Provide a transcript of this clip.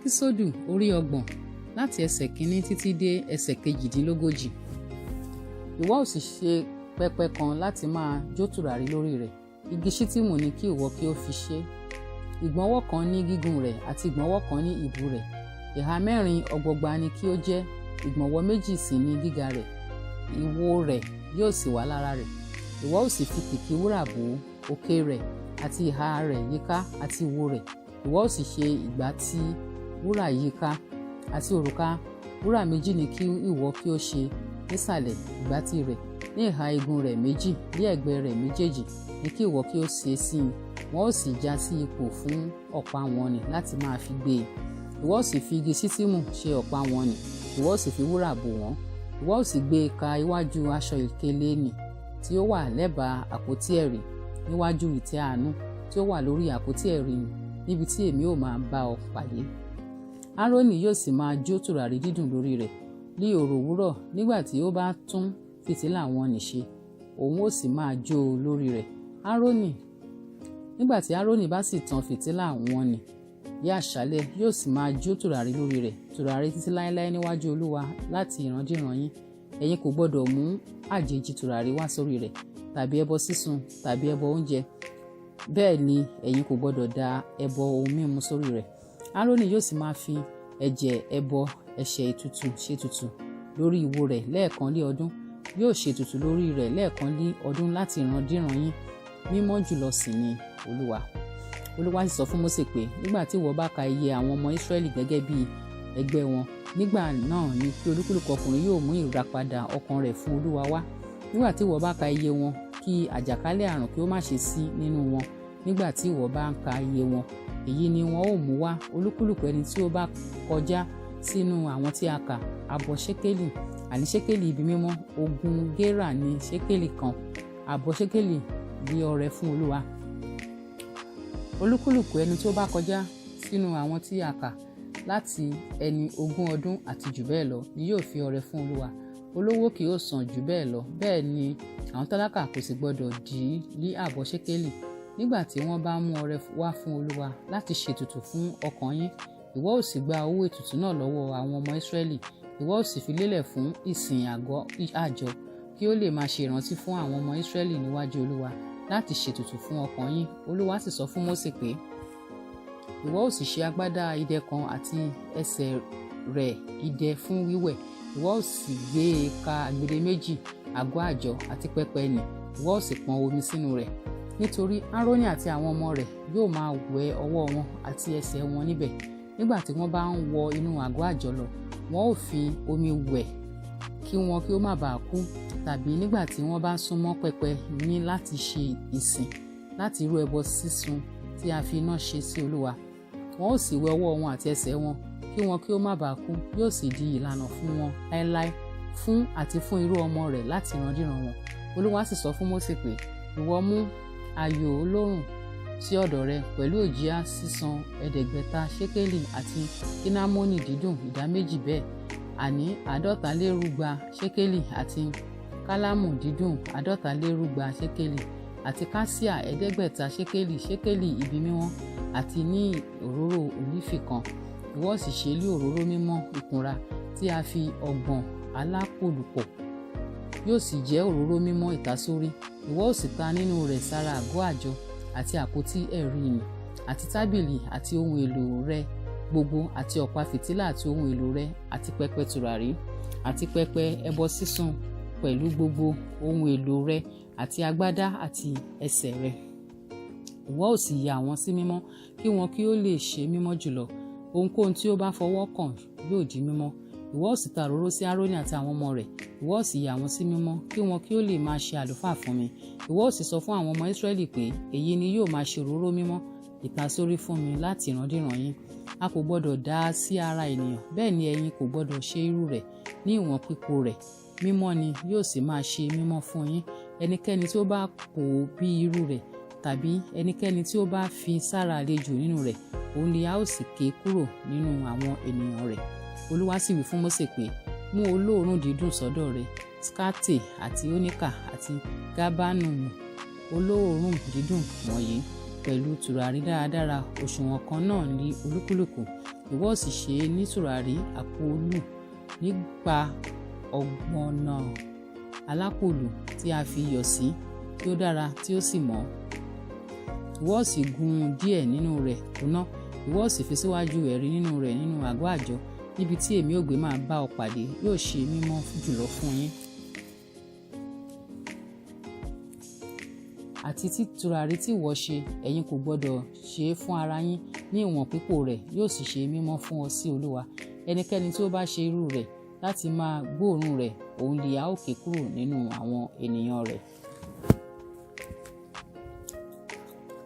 Ẹ́kísódù orí 30, láti ẹsẹ̀ 1 títí dé ẹsẹ̀ 38. Ìwọ ó sì ṣe pẹpẹ kan láti máa jó tùràrí lórí rẹ̀. Igi ṣítìmù ni kí ìwọ kí ó fi ṣe. Ìgbọ̀nwọ́ kan ní gígùn rẹ̀ àti ìgbọ̀nwọ́ kan ní ìbú rẹ̀. Ìhà mẹ́rin ọgbọọgba ni kí ó jẹ́, ìgbọ̀nwọ́ 2 sì ní gíga rẹ̀. Ìwo rẹ̀ yóò sì wà lára rẹ̀. Ìwọ ó sì fi kìkì wúrà bò ó, òkè rẹ̀ àti ìhà rẹ̀ yíká àti ìwo rẹ̀. Ìwọ ó sì ṣe ìgbàtí wúrà yíká àti òrùka wúrà 2 ni kí ìwọ kí ó ṣe nísàlẹ̀ ìgbàtí rẹ̀, ní ìhà igun rẹ̀ méjì, ní ẹ̀gbẹ́ rẹ̀ méjèèjì ni kí ìwọ kí ó ṣe sí i. Wọn ó sì já sí ipò fún ọ̀pá wọn nì láti máa fi gbé e. Ìwọ ó sì fi igi ṣítìmù ṣe ọ̀pá wọn nì, ìwọ ó sì fi wúrà bò wọ́n. Ìwọ ó sì gbé e ka iwájú aṣọ ìkélé nì tí ó wà lẹ́bàá àpótí ẹ̀rí, níwájú ìtẹ́ àánú tí ó wà lórí àpótí ẹ̀rí nì, níbi tí èmi ó máa bá ọ pàdé. Árónì yóò sì máa jó tùràrí dídùn lórí rẹ̀ ní òròwúrọ̀ nígbà tí ó bá tún fìtílà wọn nì ṣe, òun ó sì máa jó lórí rẹ̀. Árónì nígbà tí Árónì bá sì tan fìtílà wọn nì ní àṣálẹ́, yóò sì máa jó tùràrí lórí rẹ̀, tùràrí títí láéláé níwájú Olúwa láti ìrandíran yín. Ẹ̀yin kò gbọdọ̀ mú àjèjì tùràrí wá sórí rẹ̀, tàbí ẹbọ sísun tàbí ẹbọ oúnjẹ. Bẹ́ẹ̀ ni ẹ̀yin kò gbọdọ̀ da ẹbọ ohun mímu sórí rẹ̀. Árónì yóò sì máa fi ẹ̀jẹ̀ ẹbọ ẹ̀ṣẹ̀ ètùtù ṣètùtù lórí ìwo rẹ̀ lẹ́ẹ̀kan lé ọdún. Yóò ṣètùtù lórí rẹ̀ lẹ́ẹ̀kan lé ọdún láti ìrandíran yín. Mímọ́ jùlọ sì ni Olúwa. Olúwa sì sọ fún Mósè pé, nígbà tí ìwọ bá ka iye àwọn ọmọ Ísírẹ́lì gẹ́gẹ́ bí ẹgbẹ́ wọn, nígbà náà ni kí olúkúlùkù ọkùnrin yóò mú ìràpadà ọkàn rẹ̀ fún Olúwa wá. Nígbà tí ìwọ bá ka iye wọn, kí àjàkálẹ̀ àrùn kí ó má ṣe sí nínú wọn nígbà tí ìwọ bá ń ka iye wọn. Èyí ni wọn ó mú wá: olúkúlùkù ẹni tí ó bá kọjá sínú àwọn tí a kà, àbọ̀ ṣékélì, àní ṣékélì ibi mímọ́, 20 gérà ní ṣékélì kan, àbọ̀ ṣékélì bí ọrẹ fún Olúwa. Olúkúlùkù ẹni tí ó bá kọjá sínú àwọn tí a kà láti ẹni 20 ọdún àti jù bẹ́ẹ̀ lọ ni yóò fi ọrẹ fún Olúwa. Olówó kì yóò san jù bẹ́ẹ̀ lọ, bẹ́ẹ̀ ni àwọn tálákà kò sì gbọdọ̀ dí ní àbọ̀ ṣékélì. Nígbà tí wọ́n bá mú ọrẹ wá fún Olúwa láti ṣètùtù fún ọkàn yín, ìwọ ó sì gba owó ètùtù náà lọ́wọ́ àwọn ọmọ Ísírẹ́lì. Ìwọ ó sì fi lélẹ̀ fún ìsìn àgọ́ àjọ, kí ó lè máa ṣe ìrántí fún àwọn ọmọ Ísírẹ́lì níwájú Olúwa láti ṣètùtù fún ọkàn yín. Olúwa sì sọ fún Mósè pé, ìwọ ó sì ṣe agbádá idẹ kan àti ẹsẹ̀ rẹ̀ idẹ fún wíwẹ̀. Ìwọ ó sì gbé e ka agbede méjì àgọ́ àjọ àti pẹpẹ nì, ìwọ ó sì pọn omi sínú rẹ̀. Nítorí Árónì àti àwọn ọmọ rẹ̀ yóò máa wẹ ọwọ́ wọn àti ẹsẹ̀ wọn níbẹ̀. Nígbà tí wọ́n bá ń wọ inú àgọ́ àjọ lọ, wọn ó fi omi wẹ̀ kí wọn kí ó má bàa kú, tàbí nígbà tí wọ́n bá súnmọ́ pẹpẹ ní láti ṣe ìsìn, láti rú ẹbọ sísun tí a fi iná ṣe sí Olúwa. Wọn ó sì wẹ ọwọ́ wọn àti ẹsẹ̀ wọn kí wọn kí ó má bàa kú. Yóò sì di ìlànà fún wọn láéláé, fún àti fún irú ọmọ rẹ̀ láti ìrandíran wọn. Olúwa sì sọ fún Mósè pé, ìwọ mú ayò olóòrùn sí ọ̀dọ̀ rẹ pẹ̀lú òjìá sísan 500 ṣékélì àti kínámónì dídùn ìdá méjì bẹ́ẹ̀, àní 250 ṣékélì, àti kálámù dídùn 250 ṣékélì, àti kásíà 500 ṣékélì, ṣékélì ibi mímọ́, àti ní òróró ólífì kan. Ìwọ sì ṣe lé òróró mímọ́ ìkunra tí a fi ọ̀gbọ̀n alápòlùpọ̀, yóò sì jẹ́ òróró mímọ́ ìtasórí. Ìwọ ó sì ta nínú rẹ̀ sára àgọ́ àjọ àti àpótí ẹ̀rí nì àti tábìlì àti ohun èlò rẹ̀ gbogbo, àti ọ̀pá fìtílà àti ohun èlò rẹ̀, àti pẹpẹ tùràrí àti pẹpẹ ẹbọ sísun pẹ̀lú gbogbo ohun èlò rẹ̀, àti agbádá àti ẹsẹ̀ rẹ̀. Ìwọ ó sì yà wọ́n sí mímọ́, kí wọn kí ó lè ṣe mímọ́ jùlọ. Ohunkóhun tí ó bá fọwọ́ kàn yóò di mímọ́. Ìwọ ó sì ta òróró sí Árónì àti àwọn ọmọ rẹ̀, ìwọ ó sì yà wọ́n sí mímọ́, kí wọn kí ó lè máa ṣe àlùfáà fún mi. Ìwọ ó sì sọ fún àwọn ọmọ Ísírẹ́lì pé, èyí ni yóò máa ṣe òróró mímọ́ ìtasórí fún mi láti ìrandíran yín. A kò gbọdọ̀ dà á sí ara ènìyàn, bẹ́ẹ̀ ni ẹ̀yin kò gbọdọ̀ ṣe irú rẹ̀ ní ìwọ̀n pípò rẹ̀. Mímọ́ ni yóò sì máa ṣe mímọ́ fún yín. Ẹnikẹ́ni tí ó bá kó bí irú rẹ̀, tàbí ẹnikẹ́ni tí ó bá fi sára àlejò nínú rẹ̀, òun ni a ó sì ké kúrò nínú àwọn ènìyàn rẹ̀. Olúwa sì wí fún Mósè pé, mú olóòórùn dídùn sọ́dọ̀ rẹ, skate àti oníkà àti gábánùmù, olóòórùn dídùn wọ̀nyí pẹ̀lú tùràrí dáradára, òṣùwọ̀n kan náà ní olúkúlùkù, Ìwọ ó sì ṣe é ní tùràrí àpòòlù nípa ọ̀gbọ̀nà alápòòlù tí a fi iyọ̀ sí, tí ó dára tí ó sì mọ́. Ìwọ ó sì gún díẹ̀ nínú rẹ̀ kúnná, ìwọ ó sì fi síwájú ẹ̀rí nínú rẹ̀ nínú àgọ́ àjọ, níbi tí èmi ó gbé máa bá ọ pàdé, yóò ṣe mímọ́ jùlọ fún yín. Àti tí tùràrí tí ìwọ ṣe, ẹ̀yin kò gbọdọ̀ ṣe é fún ara yín ní ìwọ̀n pípò rẹ̀, yóò sì ṣe mímọ́ fún ọ sí Olúwa. Ẹnikẹ́ni tí ó bá ṣe irú rẹ̀ láti máa gbóòórùn rẹ̀, òun li a ó ké kúrò nínú àwọn ènìyàn rẹ̀.